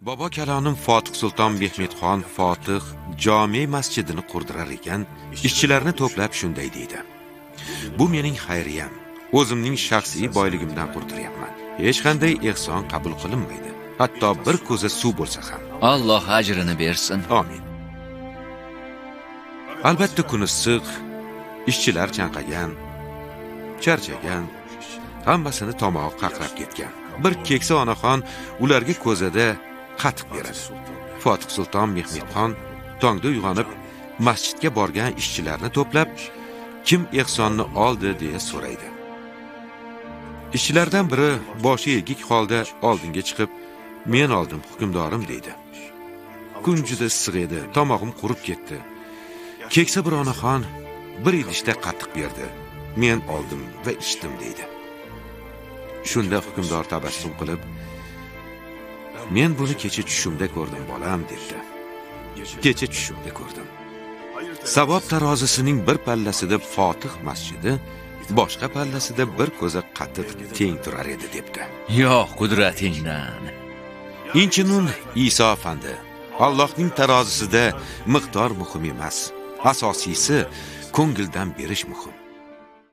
Bobo kalonim Fotih Sulton Mehmetxon Fotih jome masjidini qurdirar ekan, ishchilarni to'plab shunday deydi: Bu mening xayriyam. O'zimning shaxsiy boyligimdan qurdiryapman. Hech qanday ehson qabul qilinmaydi. Hatto bir ko'za suv bo'lsa ham. Alloh ajrini bersin. Amin. Albatta kun issiq, ishchilar chanqagan, charchagan, hammasini tomog'i qaqrab ketgan. Bir keksa onaxon ularga ko'zada qatiq beradi. Fotih Sulton Mehmetxon tongda uyg'onib masjidga borgan ishchilarni to'plab, kim ehsonni oldi deya so'raydi. Ishchilardan biri boshi egik holda oldinga chiqib, men oldim hukmdorim deydi. Kun juda issiq edi, tomog'im qurib ketdi. Keksa bir onaxon bir idishda qatiq berdi. Men oldim va ichdim deydi. Shunda hukmdor tabassum qilib, men buni kecha tushimda ko'rdim bolam debdi. Kecha tushimda ko'rdim. Savob tarozisining bir pallasida Fotih masjidi, boshqa pallasida bir ko'za qatiq teng turar edi debdi. Yo qudratingdan. Inchunun Iso afandi, Allohning tarozisida miqdor muhim emas. Asosiysi ko'ngildan berish muhim.